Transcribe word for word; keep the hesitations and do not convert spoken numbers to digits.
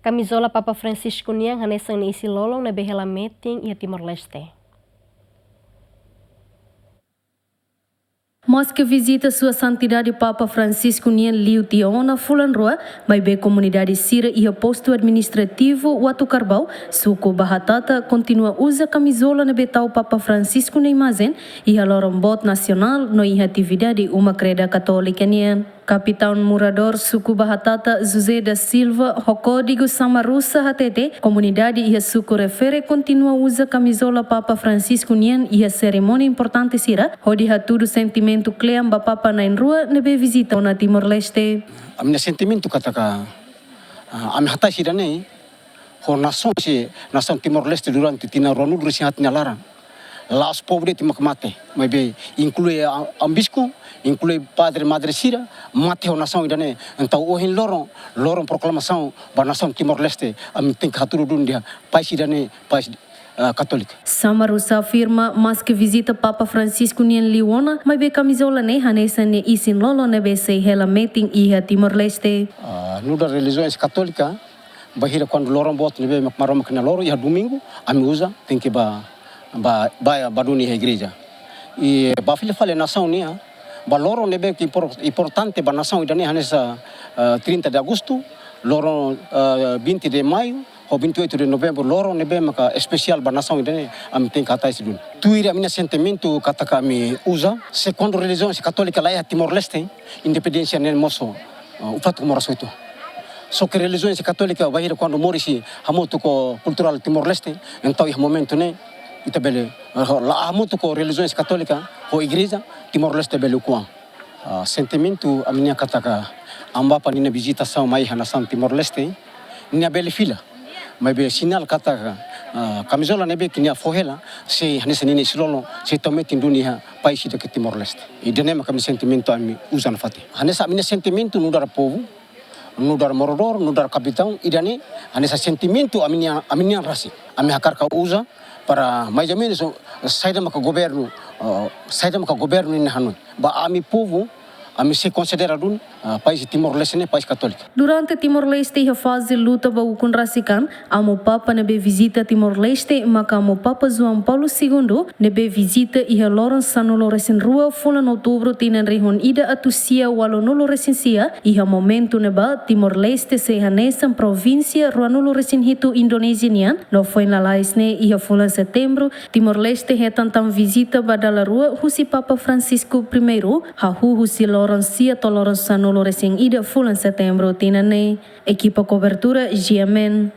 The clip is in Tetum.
Kamizola Papa Francisco nian hanesan nia isin-lolon ne'ebé hela metin iha Timor-Leste. Maske vizita Sua Santidade Papa Francisco nian liu tiha ona fulan rua, maibé komunidade sira iha postu administrativu Watu Karbau, suku Bahatata, kontinua uza kamizola ne'ebé tau Papa Francisco nia imajen iha loron boot nasionál no iha atividade uma kreda katólika nian. Kapitaun moradór suku Bahatata, José da Silva, ho kódigu Samarusa hatete, komunidade iha suku refere kontinua uza kamizola Papa Francisco nian iha serimónia importante sira, hodi hatudu sentimentu kle'an ba Papa na'in-rua ne'ebé vizita ona Timor-Leste. Ami-nia sentimentu katak, ah, ami hatais ida-ne'e ho nasaun sira, nasaun Timor-Leste durante tinan ruanulu-resin-haat nia laran. La'ós povu de'it mak mate, maibé inklui a-, ambisku, inklui padre madre sira, mate ho nasaun ida-ne'e. Entaun ohin loron, loron proklamasaun ba nasaun Timor-Leste, ami tenke hatudu duni dehan país ida-ne'e país, ah, katólika. Samarusa afirma, maske vizita Papa Francisco nian liu ona, maibé kamizola ne'e hanesan nia isin-lolon ne'ebé sei hela metin iha Timor-Leste. Ah, nu'udar relijiaun katólika, bainhira kuandu loron boot ne'ebé mak Maromak nia loron, iha domingu, ami uza, tenke ba, ba, ba, ba duni iha igreja. I ba fila fali nasaun nian, ba loron ne'ebé ke impor-, importante ba nasaun ida-ne'e hanesan, ah, trinta de agosto, loron, ah, vinte de maio, ho vinte e oito de novembro, loron ne'ebé maka espesiál ba nasaun ida-ne'e, ami tenke hatais duni. Tuir ami-nia sentimentu katak ami uza, se kuandu relijiaun katólika la iha Timor-Leste, independénsia ne'e mós, ah, o fato moras oito. Só ke relijiaun katólika bainhira kuandu moris hamutuk ho kulturál Timor-Leste, entaun iha momentu ne'e, ita bele, ah, la hamutuk ho relijiaun katólika, ho igreja, Timor-Leste bele ukun an. Ah, sentimentu ami-nian katak Amu Papa ninia vizitasaun mai iha nasaun Timor-Leste, nia bele fila. Maibé sinál katak, ah, kamizola ne'ebé ke nia fó hela, sei hanesan ninia isin-lolon, sei tau metin duni iha país ida ke Timor-Leste. Ida-ne'e mak ami-nia sentimentu ami uza nafatin. Hanesan ami-nia sentimentu nu'udar povu, nu'udar moradór, nu'udar kapitaun, ida-ne'e, hanesan sentimentu ami-nian, ami-nian rasik. Ami hakarak uza para mais ou menus, oh, saida maka governu, oh, saida maka governu ninia hanoin. Ba ami povu, ami sei konsidera duni, ah, país Timor-Leste ne'e país katólika. Durante Timor-Leste iha faze luta ba ukun rasik an, Amu Papa ne'ebé vizita Timor-Leste maka Amu Papa João Paulo Segundo, ne'ebé vizita iha loron sanulu-resin-rua fulan Outubru tinan rihun ida atus sia ualunulu-resin-sia, iha momentu ne'ebá Timor-Leste sei hanesan provínsia ruanulu-resin-hitu Indonézia nian, no foin lalais ne'e iha fulan Setembru, Timor-Leste hetan tan vizita ba dala rua husi Papa Francisco Primeiru, hahú husi loron sia to'o loron sanulu-resin-ida fulan Setembru tinan ne'e. Ekipa kobertura G M N.